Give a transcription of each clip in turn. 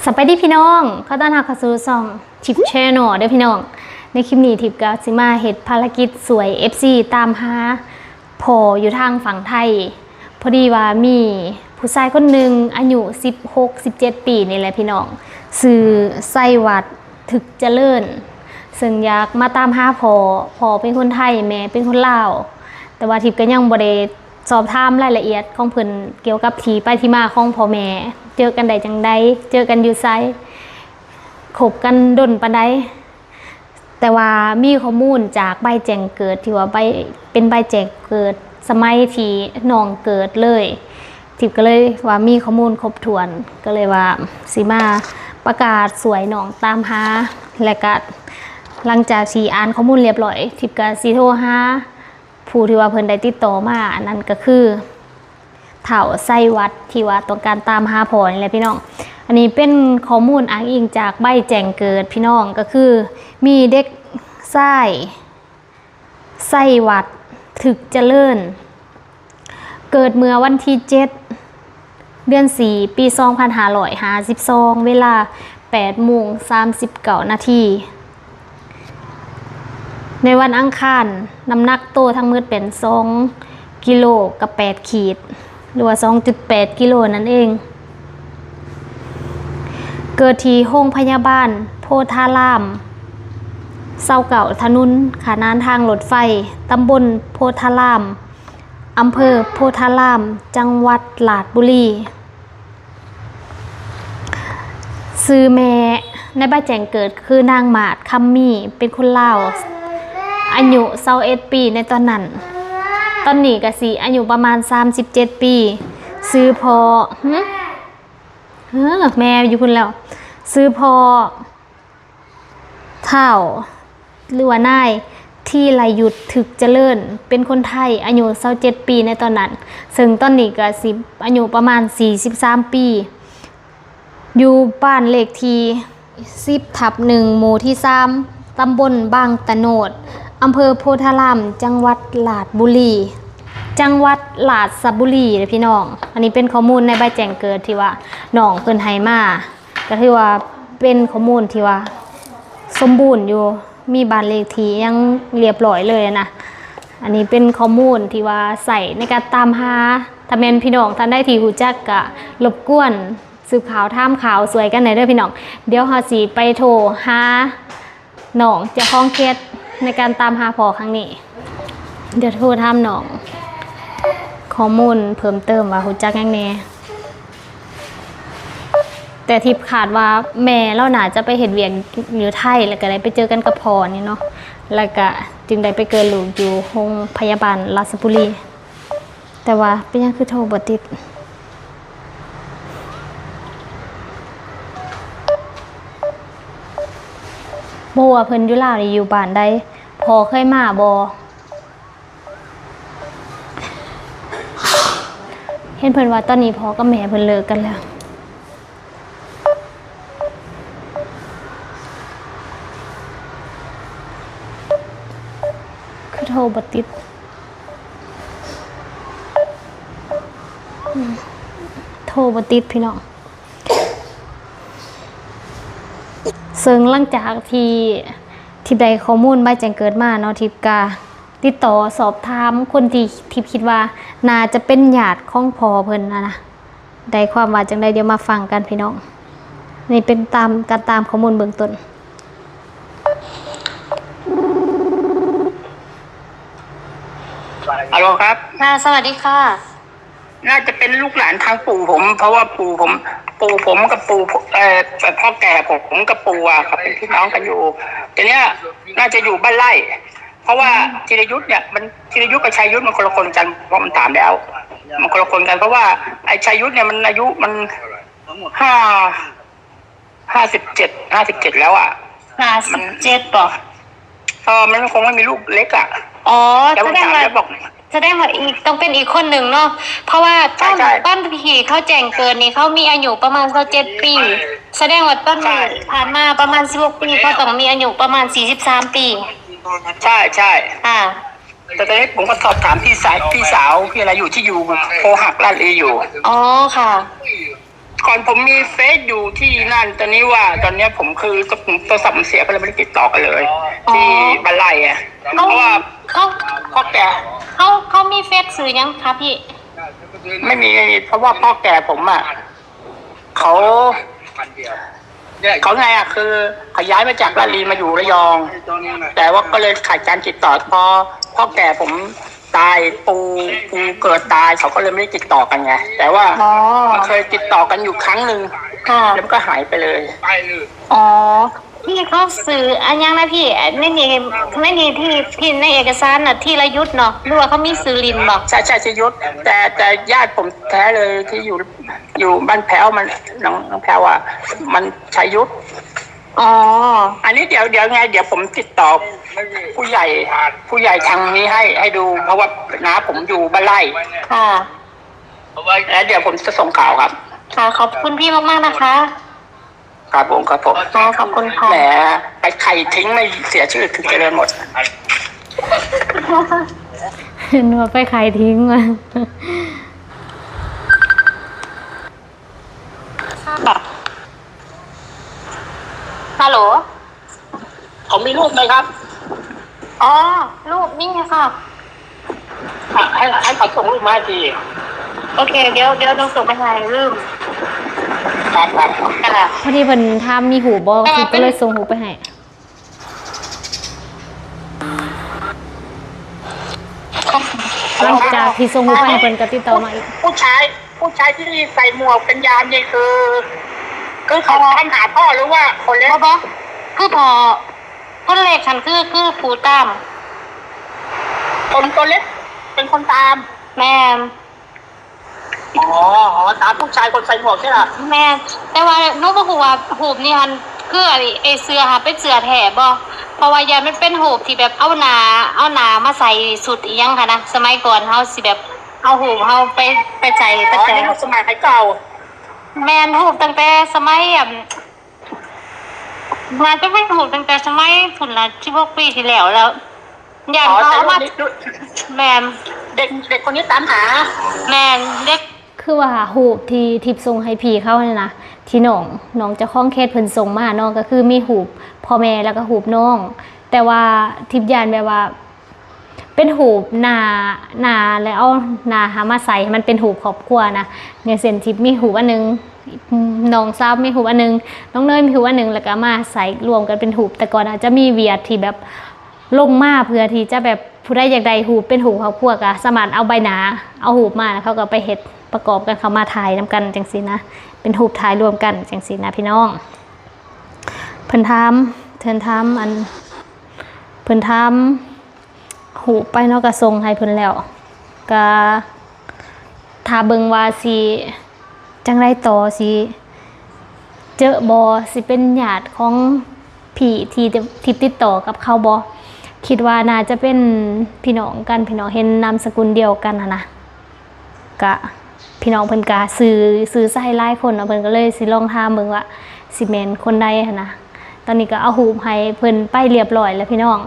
ສະບາຍດີພີ່ນ້ອງ, ຂໍຕ້ອນຮັບເຂົ້າສູ່ຊ່ອງທິບແຊນແນວເດີພີ່ນ້ອງ. ໃນຄລິບນີ້ທິບກໍຊິມາເຮັດພາລະກິດຊ່ວຍເອັຟຊີຕາມຫາພໍ່ຢູ່ທາງຝັ່ງໄທ. ພໍດີວ່າມີຜູ້ຊາຍຄົນໜຶ່ງອາຍຸສິບຫົກ ສິບເຈັດປີນີ້ແຫຼະພີ່ນ້ອງ, ຊື່ໄຊວັດ ທຶກຈະເລີນ ເຊິ່ງຢາກມາຕາມຫາພໍ່, ພໍ່ເປັນຄົນໄທ ແມ່ເປັນຄົນລາວ. ແຕ່ວ່າທິບກໍຍັງບໍ່ໄດ້ສອບຖາມລາຍລະອຽດຂອງເພິ່ນກ່ຽວກັບທີ່ໄປທີ່ມາຂອງພໍ່ແມ່, ເຈີກັນໄດ້ຈັ່ງໃດ, ເຈີກັນຢູ່ໃສ, ຄົບກັນດົນປານໃດ. ແຕ່ວ່າມີຂໍ້ມູນຈາກໃບແຈ້ງເກີດ ທີ່ວ່າໃບ ເປັນໃບແຈ້ງເກີດສະໄໝທີ່ນ້ອງເກີດເລີຍ. ທິບກໍເລີຍວ່າມີຂໍ້ມູນຄົບຖ້ວນ, ກໍເລີຍວ່າຊິມາປະກາດຊ່ວຍນ້ອງຕາມຫາ. ແລະກະຫຼັງຈາກທີ່ອ່ານຂໍ້ມູນລຽບລ້ອຍ, ທິບກໍຊິໂທຫາຜູ້ທີ່ວ່າເພິ່ນໄດ້ຕິດຕໍ່ມາ, ອັນນັ້ນກໍຄື ທ້າວໄຊວັດ ທີ່ວ່າຕ້ອງການຕາມຫາພໍ່ນີ້ແຫຼະພີ່ນ້ອງ. ອັນນີ້ເປັນຂໍ້ມູນອ້າງອີງຈາກໃບແຈ້ງເກີດພີ່ນ້ອງ, ກໍຄືມີເດັກຊາຍ ໄຊວັດ ທຶກຈະເລີນ ເກີດເມື່ອວັນທີເຈັດ ເດືອນສີ່ ປີສອງພັນຫ້າຮ້ອຍຫ້າສິບສອງ ເວລາແປດໂມງສາມສິບເກົ້ານາທີ. ໃນວັນອັງຄານ, ນ້ຳໜັກໂຕທັງໝົດເປັນສອງກິໂລກັບແປດຂີດ ຫຼືວ່າສອງຈຸດແປດກິໂລນັ້ນເອງ. ເກີດທີ່ໂຮງພະຍາບານໂພທາລາມຊາວເກົ້າ ຖະໜົນຂະໜານທາງລົດໄຟ, ຕຳບົນໂພທາລາມ, ອຳເພີໂພທາລາມ, ຈັງຫວັດລາດບຸລີ. ຊື່ແມ່ໃນໃບແຈ້ງເກີດຄືນາງ ມາດ ຄຳມີ ເປັນຄົນລາວ ອາຍຸຊາວເອັດປີໃນຕອນນັ້ນ, ຕອນນີ້ກະຊິອາຍຸປະມານສາມສິບເຈັດປີ. ຊື່ພໍ່ ຫຶ ເອີ ແມ່ຢູ່ພຸ້ນແລ້ວ. ຊື່ພໍ່ ທ້າວ ຫຼືວ່ານາຍ ທີລະຍຸດ ທຶກຈະເລີນ ເປັນຄົນໄທ ອາຍຸຊາວເຈັດປີໃນຕອນນັ້ນ, ເຊິ່ງຕອນນີ້ກໍຊິອາຍຸປະມານສີ່ສິບສາມປີ, ຢູ່ບ້ານເລກທີສິບທັບໜຶ່ງ ໝູ່ທີສາມ ຕຳບົນບາງຕະໂນດ ອຳເພີໂພທາລາມ ຈັງຫວັດລາດບຸລີ ຈັງຫວັດລາຊະບຸລີເດ້ພີ່ນ້ອງ. ອັນນີ້ເປັນຂໍ້ມູນໃນໃບແຈ້ງເກີດທີ່ວ່ານ້ອງເພິ່ນໃຫ້ມາ. ກໍຖືວ່າເປັນຂໍ້ມູນທີ່ວ່າສົມບູນຢູ່, ມີບ້ານເລກທີ່ຫຍັງລຽບລ້ອຍເລີຍນະ. ອັນນີ້ເປັນຂໍ້ມູນທີ່ວ່າໃຊ້ໃນການຕາມຫາ. ຖ້າແມ່ນພີ່ນ້ອງທ່ານໃດທີ່ຮູ້ຈັກ ກະລົບກວນສືບຂ່າວຖາມຂ່າວຊ່ວຍກັນແດ່ເດີພີ່ນ້ອງ. ດຽວເຮົາຊິໄປໂທຫາ ນ້ອງເຈົ້າຂອງເຂດໃນການຕາມຫາພໍ່ຄັ້ງນີ້. ດຽວໂທຖາມນ້ອງຂໍ້ມູນເພີ່ມເຕີມວ່າຮູ້ຈັກຫຍັງແດ່, ແຕ່ທິບຄາດວ່າແມ່ລາວໜ້າຈະໄປເຮັດວຽກຢູ່ໄທ ແລ້ວກໍໄດ້ໄປເຈີກັນກັບພໍ່ນີ້ເນາະ, ແລ້ວກໍຈຶ່ງໄດ້ໄປເກີດລູກຢູ່ໂຮງພະຍາບານລາຊະບຸລີ. ແຕ່ວ່າເປັນຫຍັງຄືໂທບໍ່ຕິດ? ບໍ່ຮູ້ວ່າເພິ່ນຢູ່ລາວນີ້ຢູ່ບ້ານໃດ, ພໍ່ເຄີຍມາບໍ່? ເຫັນເພິ່ນວ່າຕອນນີ້ພໍ່ກັບແມ່ເພິ່ນເລີກກັນແລ້ວ. ຄືໂທບໍ່ຕິດ? ໂທບໍ່ຕິດພີ່ນ້ອງ. ເຊິ່ງຫຼັງຈາກທີ່ ທີ່ໄດ້ຂໍ້ມູນໃບແຈ້ງເກີດມາເນາະ, ທິບກະຕິດຕໍ່ສອບຖາມຄົນທີ່ ທີ່ຄິດວ່າໜ້າຈະເປັນຍາດຂອງພໍ່ເພິ່ນຫັ້ນນະ. ໄດ້ຄວາມວ່າຈັ່ງໃດ ດຽວມາຟັງກັນພີ່ນ້ອງ. ນີ້ເປັນຕາມ ການຕາມຂໍ້ມູນເບື້ອງຕົ້ນ. ฮัลโหลครับ ค่ะ สวัสดีค่ะ น่าจะเป็นลูกหลานทางปู่ผม เพราะว่าปู่ผม ปู่ผมกับปู่ เอ่อ พ่อแก่ผมกับปู่อะ เขาเป็นพี่น้องกันอยู่ ทีเนี้ย น่าจะอยู่บ้านไร่ เพราะว่า อืม ธีรยุทธเนี่ย มัน ธีรยุทธกับชัยยุทธมันคนละคนกัน เพราะมันถามแล้ว มันคนละคนกัน เพราะว่าไอ้ชัยยุทธเนี่ยมันอายุมัน ห้า ห้าสิบเจ็ด ห้าสิบเจ็ด แล้วอะ ห้าสิบเจ็ด บ่ เออ มันคงไม่มีลูกเล็กอะ อ๋อ แล้วมันถามแล้วบอก แสดงว่าอีก ต้องเป็นอีกคนหนึ่งเนาะ เพราะว่าตอน ใช่ ใช่ ตอนที่เขาแจ้งเกิดนี่ เขามีอายุประมาณซาวเจ็ดปี แสดงว่าตอนนี้ ใช่ ผ่านมาประมาณสิบหกปี เขาต้องมีอายุประมาณสี่สิบสามปี ใช่ ใช่ ค่ะ แต่ตอนนี้ผมก็สอบถามพี่สาย พี่สาว พี่อะไรอยู่ที่อยู่โพหักลาดลีอยู่ อ๋อ ค่ะ ก่อนผมมีเฟซอยู่ที่นั่น ตอนนี้ว่าตอนเนี้ยผมคือโทรศัพท์มันเสีย ก็เลยไม่ได้ติดต่อกันเลย อ๋อ ที่บ้านไร่อะ เขา เพราะว่า เขา พ่อแก่ เขา เขามีเฟซชื่อหยังคะพี่? ไม่มี ไม่มี เพราะว่าพ่อแก่ผมอะ เขา เขาไงอะ คือเขาย้ายมาจากลาดลีมาอยู่ระยอง แต่ว่าก็เลยขาดการติดต่อ พอพ่อแก่ผมตาย ปู่ ปู่เกิดตาย เขาก็เลยไม่ได้ติดต่อกันไง แต่ว่า อ๋อ มันเคยติดต่อกันอยู่ครั้งหนึ่ง ค่ะ แล้วมันก็หายไปเลย อ๋อ พี่เขาชื่ออะหยังนะพี่ ในนี้ ในนี้ที่ ที่ในเอกสารน่ะ ธีรยุทธเนาะ หรือว่าเขามีชื่อเล่นบ่? ใช่ ใช่ ธีรยุทธ แต่ แต่ญาติผมแท้เลยที่อยู่ อยู่บ้านแพ้ว มัน น้อง น้องแพ้วอะ มันชัยยุทธ อ๋อ อันนี้เดี๋ยว เดี๋ยวไง เดี๋ยวผมติดต่อผู้ใหญ่ ผู้ใหญ่ทางนี้ให้ ให้ดู เพราะว่าน้าผมอยู่บ้านไร่ ค่ะ แล้วเดี๋ยวผมจะส่งข่าวครับ ค่ะ ขอบคุณพี่มากๆนะคะ ครับผม ครับผม ค่ะ ขอบคุณค่ะ แหม ไปไข่ทิ้งไม่เสียชื่อ คือเจริญหมด เห็นว่าไปไข่ทิ้งมา ฮัลโหล เขามีรูปไหมครับ? อ๋อ รูปมีค่ะ อ่ะ ให้ ให้เขาส่งรูปมาให้ที โอเค เดี๋ยว เดี๋ยวต้องส่งไปให้ ลืม ครับ ครับ ค่ะ พอดีเพิ่นถามมีรูปบ่ เออ คือก็เลยส่งรูปไปให้ หลังจากที่ส่งรูปไปให้เพิ่นก็ติดต่อมาอีก ผู้ชาย ผู้ชายที่ใส่หมวกเป็นยามนี่คือ คือเขาถามหาพ่อหรือว่าคนเล็ก? บ่ บ่ คือพ่อ คนเล็กหั่นคือ คือผู้ตาม คน คนเล็กเป็นคนตาม แม่น อ๋อ อ๋อ ตามผู้ชายคนใส่หมวกนี่ล่ะ แม่น แต่ว่าหนูบ่ฮู้ว่ารูปนี้หั่นคือไอ้ ไอ้เสื้อหาเป็นเสื้อแท้บ่ เพราะว่าย่านมันเป็นรูปที่แบบเอาหน้า เอาหน้ามาใส่ชุดอีหยังหั้นนะ สมัยก่อนเฮาสิแบบเอารูปเฮาไป ไปใส่ ไป อ๋อ ใส่ ในรูปสมัยเก่า แม่น รูปตั้งแต่สมัย อัน น่าจะเป็นรูปตั้งแต่สมัยพุ้นล่ะ สิบหกปีที่แล้วแล้ว ย่าน อ๋อ เขาเอามา แต่รูปนี้ แม่น เด็ก เด็กคนนี้ตามหา แม่น เด็ก คือว่ารูปที่ทิพย์ส่งให้พี่เขานั่นนะ ที่น้อง น้องเจ้าของเคสเพิ่นส่งมาเนาะ ก็คือมีรูปพ่อแม่แล้วก็รูปน้อง แต่ว่าทิพย์ย่านแบบว่า เป็นรูปหน้า หน้า แล้วเอาหน้าหามาใส่ให้มันเป็นรูปครอบครัวนะ อย่างเช่น ทิพย์มีรูปอันหนึ่ง น้องสาวมีรูปอันหนึ่ง น้องเนยมีรูปอันหนึ่ง แล้วก็มาใส่รวมกันเป็นรูป แต่ก่อนอาจจะมีเวียดที่แบบลงมาเพื่อที่จะแบบผู้ใดอยากได้รูปเป็นรูปครอบครัวก็สามารถเอาใบหน้า เอารูปมา แล้วเขาก็ไปเฮ็ดประกอบกันเข้ามาถ่ายนำกันจังซี้นะ เป็นรูปถ่ายรวมกันจังซี้นะพี่น้อง เพิ่นถาม เพิ่นถามอัน เพิ่นถาม ฮู้ไปเนาะ ก็ส่งให้เพิ่นแล้ว ก็ถ้าเบิ่งว่าสิจั่งใดต่อ สิเจอบ่ สิเป็นญาติของพี่ที่ ที่ติดต่อกับเขาบ่ คิดว่าน่าจะเป็นพี่น้องกัน พี่น้องเห็นนามสกุลเดียวกันหั้นนะ กะพี่น้องเพิ่นกะสื่อ สื่อใส่หลายคนเนาะ เพิ่นก็เลยสิลองถามเบิ่งว่าสิแม่นคนใดหั้นนะ ตอนนี้ก็เอารูปให้เพิ่นไปเรียบร้อยแล้วพี่น้อง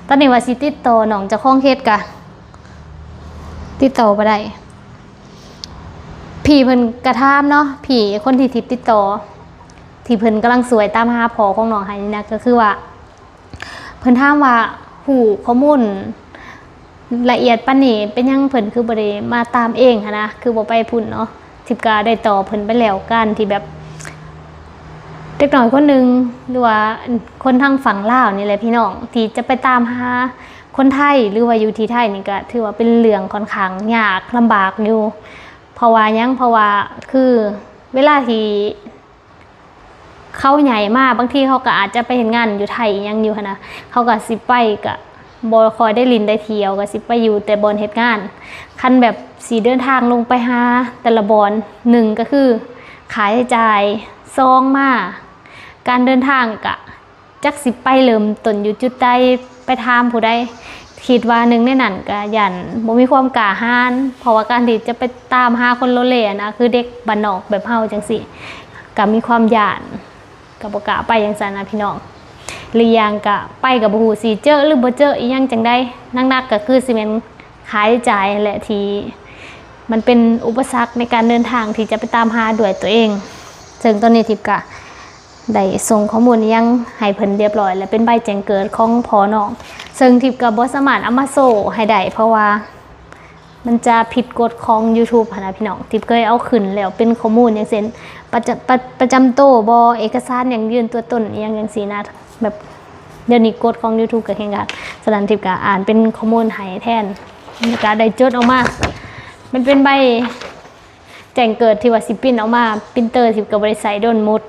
ตอนนี้ว่าสิติดต่อน้องเจ้าของเคสกะติดต่อบ่ได้ พี่เพิ่นกะถามเนาะ พี่คนที่ทิพย์ติดต่อ ที่เพิ่นกำลังช่วยตามหาพ่อของน้องให้นี่นะ ก็คือว่า เพิ่นถามว่า ฮู้ข้อมูลละเอียดปานนี้ เป็นหยังเพิ่นคือบ่ได้มาตามเองหั้นนะ คือบ่ไปพุ้นเนาะ ทิพย์ก็ได้ตอบเพิ่นไปแล้ว การที่แบบ เด็กน้อยคนหนึ่ง หรือว่าคนทางฝั่งลาวนี่แหละพี่น้อง ที่จะไปตามหาคนไทย หรือว่าอยู่ที่ไทยนี่ก็ถือว่าเป็นเรื่องค่อนข้างยากลำบากอยู่ เพราะว่าหยัง เพราะว่าคือเวลาที่ เขาใหญ่มา บางทีเขาก็อาจจะไปเฮ็ดงานอยู่ไทยอิหยังอยู่หั้นนะ เขาก็สิไปก็บ่ค่อยได้หลิ้นได้เที่ยว ก็สิไปอยู่แต่บ่อนเฮ็ดงาน คันแบบสิเดินทางลงไปหาแต่ละบ่อน หนึ่งก็คือค่าใช้จ่าย สองมา การเดินทางก็ จักสิไปเริ่มต้นอยู่จุดใด ไปถามผู้ใด คิดว่าหนึ่งในนั้นก็ย่านบ่มีความกล้าหาญ เพราะว่าการที่จะไปตามหาคนโลเลหั้นนะ คือเด็กบ้านนอกแบบเฮาจั่งซี้ ก็มีความย้าน ก็บ่กล้าไปจั่งซั้นนะพี่น้อง หรืออย่างก็ไปก็บ่ฮู้สิเจอหรือบ่เจออิหยังจั่งใด หนักๆ ก็คือสิแม่น ค่าใช้จ่ายหั้นแหละ ที่มันเป็นอุปสรรคในการเดินทางที่จะไปตามหาด้วยตัวเอง ເຊິ່ງຕອນນີ້ທິບກະໄດ້ສົ່ງຂໍ້ມູນຫຍັງໃຫ້ເພິ່ນຮຽບຮ້ອຍ ແລະ ເປັນໃບແຈ້ງເກີດຂອງພໍ່ນ້ອງ ເຊິ່ງທິບກະບໍ່ສາມາດເອົາມາໂຊໃຫ້ໄດ້ ເພາະວ່າມັນຈະຜິດກົດຂອງ YouTube ຫັ້ນນະພີ່ນ້ອງ. ທິບເຄີຍເອົາຂຶ້ນແລ້ວເປັນຂໍ້ມູນ ຢ່າງເຊັ່ນ ປະຈະ ປະ ປະຈຳໂຕບໍ ເອກະສານຢັ້ງຢືນຕົວຕົນ ອີ່ຫຍັງຈັ່ງຊີ້ນະ ແບບ ດຽວນີ້ກົດຂອງ YouTube ກໍແຂ່ງກັນ. ສະນັ້ນ ທິບກະອ່ານເປັນຂໍ້ມູນໃຫ້ແທນ ແລ້ວກະໄດ້ຈົດອອກມາ. ມັນເປັນໃບແຈ້ງເກີດທີ່ວ່າຊິປຣິ້ນອອກມາ ປຣິ້ນເຕີທິບກະບໍ່ໄດ້ໃຊ້ດົນໝົດ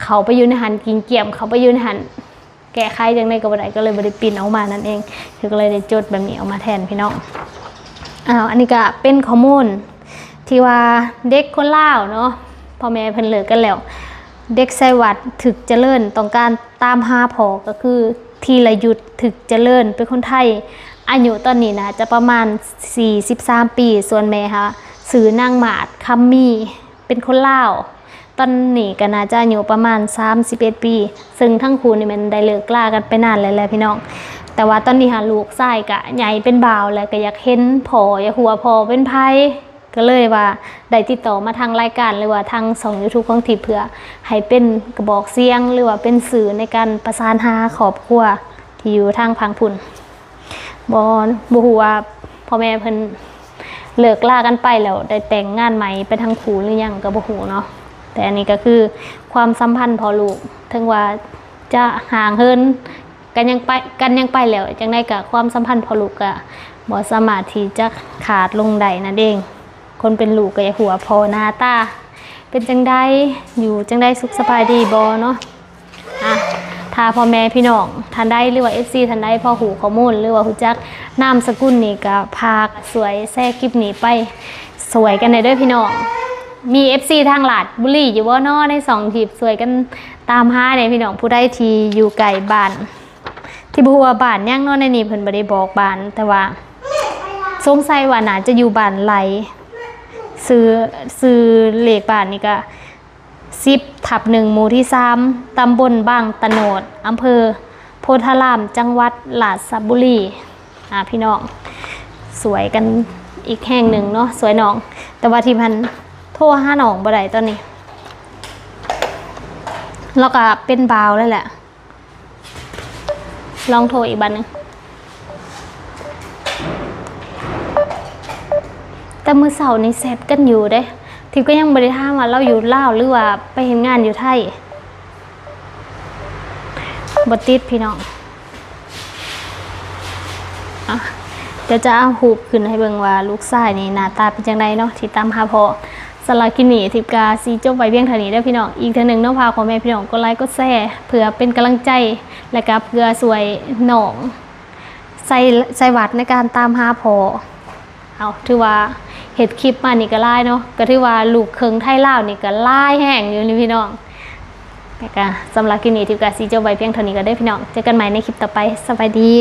ເຂົ້າໄປຢູ່ໃນຫັ້ນກິນກຽມ ເຂົ້າໄປຢູ່ໃນຫັ້ນ ແກ້ໄຂຈັ່ງໃດກໍບໍ່ໄດ້ ກໍເລີຍບໍ່ໄດ້ປຣິ້ນອອກມານັ້ນເອງ. ທິບກໍເລີຍໄດ້ຈົດແບບນີ້ອອກມາແທນພີ່ນ້ອງ. ອ້າວ ອັນນີ້ກະເປັນຂໍ້ມູນທີ່ວ່າເດັກຄົນລາວເນາະ ພໍ່ແມ່ເພິ່ນເລີກກັນແລ້ວ ເດັກໄຊວັດ ຖືກຈະເລີນ ຕ້ອງການຕາມຫາພໍ່ ກໍຄືທີລະຍຸດ ຖືກຈະເລີນ ເປັນຄົນໄທ ອາຍຸຕອນນີ້ໜ້າຈະປະມານສີ່ສິບສາມປີ ສ່ວນແມ່ຫາຊື່ນາງມາດ ຄຳມີ ເປັນຄົນລາວ ຕອນນີ້ກໍໜ້າຈະອາຍຸປະມານສາມສິບເອັດປີ ເຊິ່ງທັງຄູ່ນີ້ແມ່ນໄດ້ເລີກລາກັນໄປນານແລ້ວແຫຼະພີ່ນ້ອງ. ແຕ່ວ່າຕອນນີ້ຫາລູກຊາຍກະໃຫຍ່ເປັນບ່າວແລ້ວ ກໍຢາກເຫັນພໍ່ ຢາກຮູ້ວ່າພໍ່ເປັນໃຜ ກໍເລີຍວ່າໄດ້ຕິດຕໍ່ມາທາງລາຍການ ຫຼືວ່າທາງຊ່ອງ YouTube ຂອງທິບ ເພື່ອໃຫ້ເປັນກະບອກສຽງ ຫຼືວ່າເປັນສື່ໃນການປະສານຫາຄອບຄົວທີ່ຢູ່ທາງຝັ່ງພຸ້ນ. ບໍ່ ບໍ່ຮູ້ວ່າພໍ່ແມ່ເພິ່ນເລີກລາກັນໄປແລ້ວ ໄດ້ແຕ່ງງານໃໝ່ໄປທັງຄູ່ຫຼືຍັງກໍບໍ່ຮູ້ເນາະ. ແຕ່ອັນນີ້ກໍຄືຄວາມສຳພັນພໍ່ລູກ ເຖິງວ່າຈະຫ່າງເຫີນກັນຫຍັງໄປ ກັນຫຍັງໄປແລ້ວ ຈັ່ງໃດກໍຄວາມສຳພັນພໍ່ລູກກໍບໍ່ສາມາດທີ່ຈະຂາດລົງໄດ້ນັ້ນເອງ. ຄົນເປັນລູກກໍຢາກຮູ້ວ່າພໍ່ໜ້າຕາເປັນຈັ່ງໃດ ຢູ່ຈັ່ງໃດ ສຸກສະບາຍດີບໍ່ເນາະ. ອ່ະ ຖ້າພໍ່ແມ່ພີ່ນ້ອງທ່ານໃດ ຫຼືວ່າ ເອັຟຊີ ທ່ານໃດພໍຮູ້ຂໍ້ມູນ ຫຼືວ່າຮູ້ຈັກນາມສະກຸນນີ້ ກໍຝາກຊ່ວຍແຊຄລິບນີ້ໄປຊ່ວຍກັນແດ່ເດີພີ່ນ້ອງ. ມີ ເອັຟຊີ ທາງລາດບຸລີຢູ່ບໍ່ເນາະ ໃນຊ່ອງທີ່ຊ່ວຍກັນຕາມຫາແດ່ພີ່ນ້ອງ. ຜູ້ໃດທີ່ຢູ່ໃກ້ບ້ານ ທີ່ບໍ່ຮູ້ວ່າບ້ານຫຍັງເນາະ ໃນນີ້ເພິ່ນບໍ່ໄດ້ບອກບ້ານ ແຕ່ວ່າສົງໄສວ່າໜ້າຈະຢູ່ບ້ານໄລ ຊື່ ຊື່ເລກບ້ານນີ້ກະ ສິບທັບໜຶ່ງ ໝູ່ທີສາມ ຕຳບົນບາງຕະໂນດ ອຳເພີໂພທາລາມ ຈັງຫວັດລາຊະບູລີ. ອ່າ ພີ່ນ້ອງ ຊ່ວຍກັນອີກແຮງໜຶ່ງເນາະ ຊ່ວຍນ້ອງ. ແຕ່ວ່າທີ່ມັນໂທຫານ້ອງບໍ່ໄດ້ຕອນນີ້ ລາວກະເປັນບ່າວແລ້ວແຫຼະ. ລອງໂທອີກບາດໜຶ່ງ. ແຕ່ມື້ເຊົ້ານີ້ແຊັດກັນຢູ່ເດ້. ທິບກໍຍັງບໍ່ໄດ້ຖາມວ່າລາວຢູ່ລາວ ຫຼືວ່າໄປເຮັດງານຢູ່ໄທ. ບໍ່ຕິດພີ່ນ້ອງ. ອ່ະ ດຽວຈະເອົາຮູບຂຶ້ນໃຫ້ເບິ່ງວ່າລູກຊາຍນີ້ໜ້າຕາເປັນຈັ່ງໃດເນາະ ທີ່ຕາມຫາພໍ່. ສຳລັບຄລິບນີ້ ທິບກະຊິຈົບໄວ້ພຽງເທົ່ານີ້ເດີພີ່ນ້ອງ. ອີກເທື່ອໜຶ່ງເນາະ ຝາກພໍ່ແມ່ພີ່ນ້ອງກົດໄລກົດແຊ ເພື່ອເປັນກຳລັງໃຈ ແລະກະເພື່ອຊ່ວຍນ້ອງໄຊ ໄຊວັດໃນການຕາມຫາພໍ່. ເອົາ ຖືວ່າເຮັດຄລິບມານີ້ກະຫຼາຍເນາະ ກະຖືວ່າລູກເຄິ່ງໄທລາວນີ້ກະຫຼາຍແຮງຢູ່ນີ້ພີ່ນ້ອງ. ແລະກະສຳລັບຄລິບນີ້ ທິບກະຊິຈົບໄວ້ພຽງເທົ່ານີ້ກ່ອນເດີພີ່ນ້ອງ. ເຈີກັນໃໝ່ໃນຄລິບຕໍ່ໄປ. ສະບາຍດີ.